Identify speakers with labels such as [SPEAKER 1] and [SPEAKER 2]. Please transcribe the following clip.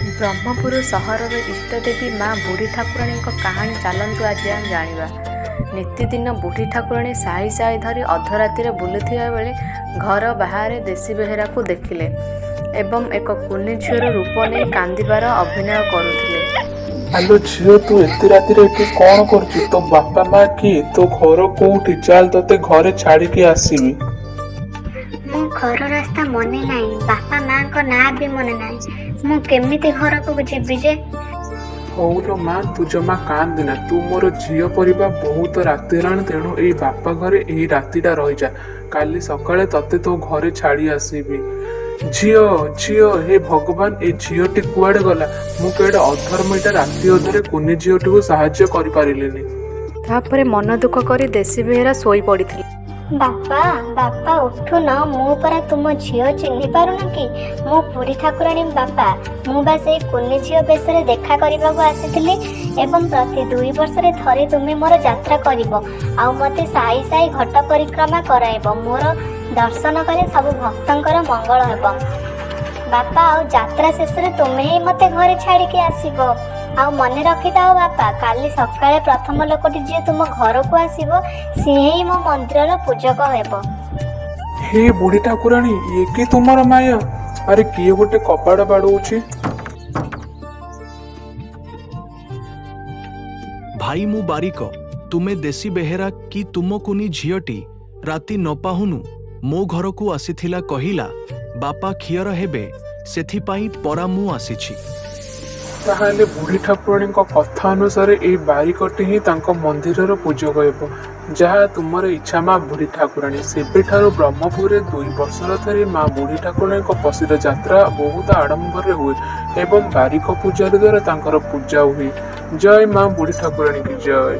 [SPEAKER 1] ବ୍ରହ୍ମପୁର ସହରର ଇଷ୍ଟଦେବୀ ମା ବୁଢ଼ୀ ଠାକୁରାଣୀଙ୍କ କାହାଣୀ ଚାଲନ୍ତୁ ଆଜି ଆମେ ଜାଣିବା। ନିତିଦିନ ବୁଢ଼ୀ ଠାକୁରାଣୀ ସାହି ସାହି ଧରି ଅଧରାତିରେ ବୁଲୁଥିବା ବେଳେ ଘର ବାହାରେ ଦେଶୀ ବେହେରାକୁ ଦେଖିଲେ ଏବଂ ଏକ କୁନି ଝିଅର ରୂପ ନେଇ କାନ୍ଦିବାର ଅଭିନୟ କରୁଥିଲେ।
[SPEAKER 2] ଆଲୋ ଝିଅ, ତୁ ଏତେ ରାତିରେ ଏଠି କଣ କରୁଛୁ? ତୋ ବାପା ମା କିଏ? ତୋ ଘର କୋଉଠି? ଚାଲ, ତତେ ଘରେ ଛାଡିକି ଆସିବି।
[SPEAKER 3] ମୋ ଘର ରାସ୍ତା ମନେ ନାହିଁ, ବାପା ମାଙ୍କ ନାଁ ବି ମନେ ନାହିଁ। ମୁଁ କେମିତି ଘରକୁ ଯିବି ଯେ?
[SPEAKER 2] ହଉ ଲୋ ମା, ତୁ ଜମା କାନ୍ଦେନା। ତୁ ମୋର ଝିଅ ପରିବା। ବହୁତ ରାତି ହେଲାଣି, ତେଣୁ ଏଇ ବାପା ଘରେ ଏଇ ରାତିଟା ରହିଯା। କାଲି ସକାଳେ ତତେ ତୋ ଘରେ ଛାଡି ଆସିବି। ଝିଅ, ଝିଅ, ହେ ଭଗବାନ, ଏ ଝିଅଟି କୁଆଡେ ଗଲା? ମୁଁ କେଡ଼େ ଅଧର୍ମୀଟା, ରାତି ଅଧରେ କୁନି ଝିଅଟିକୁ ସାହାଯ୍ୟ କରିପାରିଲିନି।
[SPEAKER 1] ତାପରେ ମନ ଦୁଃଖ କରି ଦେଶୀ ବେହେରା ଶୋଇପଡ଼ିଥିଲେ।
[SPEAKER 3] ବାପା, ବାପା, ଉଠୁନ। ମୁଁ ପରା ତୁମ ଝିଅ, ଚିହ୍ନି ପାରୁନ କି? ମୁଁ ବୁଢ଼ୀ ଠାକୁରାଣୀ ବାପା। ମୁଁ ବା ସେଇ କୁନି ଝିଅ ବେଶରେ ଦେଖା କରିବାକୁ ଆସିଥିଲି ଏବଂ ପ୍ରତି 2 ବର୍ଷରେ ଥରେ ତୁମେ ମୋର ଯାତ୍ରା କରିବ ଆଉ ମୋତେ ସାହି ସାହି ଘଟ ପରିକ୍ରମା କରାଇବ। ମୋର ଦର୍ଶନ କଲେ ସବୁ ଭକ୍ତଙ୍କର ମଙ୍ଗଳ ହେବ ବାପା। ଆଉ ଯାତ୍ରା ଶେଷରେ ତୁମେ ହିଁ ମୋତେ ଘରେ ଛାଡ଼ିକି ଆସିବ। ଆଉ ମନେ ରଖିଥାଅ ବାପା, କାଲି ସକାଳେ ପ୍ରଥମ ଲୋକଟି ଯିଏ ତୁମ ଘରକୁ ଆସିବ, ସିଏ ହିଁ ମୋ ମନ୍ଦିରର ପୂଜକ ହେବ।
[SPEAKER 2] ହେ ବୁଢ଼ୀ ଠାକୁରାଣୀ, ଇଏ କି ତୁମର ମାୟା? ଆରେ, କିଏ ଗୋଟେ କବାଟ ବାଡଉଛି।
[SPEAKER 4] ଭାଇ, ମୁଁ ବାରିକ। ତୁମେ ଦେଶୀ ବେହେରା କି? ତୁମ କୁନି ଝିଅଟି ରାତି ନ ପାହୁଣୁ ମୋ ଘରକୁ ଆସିଥିଲା। କହିଲା ବାପା ଖିଅର ହେବେ, ସେଥିପାଇଁ ପରା ମୁଁ ଆସିଛି।
[SPEAKER 2] ତାହେଲେ ବୁଢ଼ୀ ଠାକୁରାଣୀଙ୍କ କଥା ଅନୁସାରେ ଏଇ ବାରିକଟି ହିଁ ତାଙ୍କ ମନ୍ଦିରର ପୂଜକ ହେବ। ଯାହା ତୁମର ଇଚ୍ଛା ମା ବୁଢ଼ୀ ଠାକୁରାଣୀ। ସେବେଠାରୁ ବ୍ରହ୍ମପୁରରେ 2 ବର୍ଷର ଥରେ ମା ବୁଢ଼ୀ ଠାକୁରାଣୀଙ୍କ ପ୍ରସିଦ୍ଧ ଯାତ୍ରା ବହୁତ ଆଡ଼ମ୍ବରରେ ହୁଏ ଏବଂ ବାରିକ ପୂଜାରୀ ଦ୍ୱାରା ତାଙ୍କର ପୂଜା ହୁଏ। ଜୟ ମା ବୁଢ଼ୀ ଠାକୁରାଣୀ କି ଜୟ।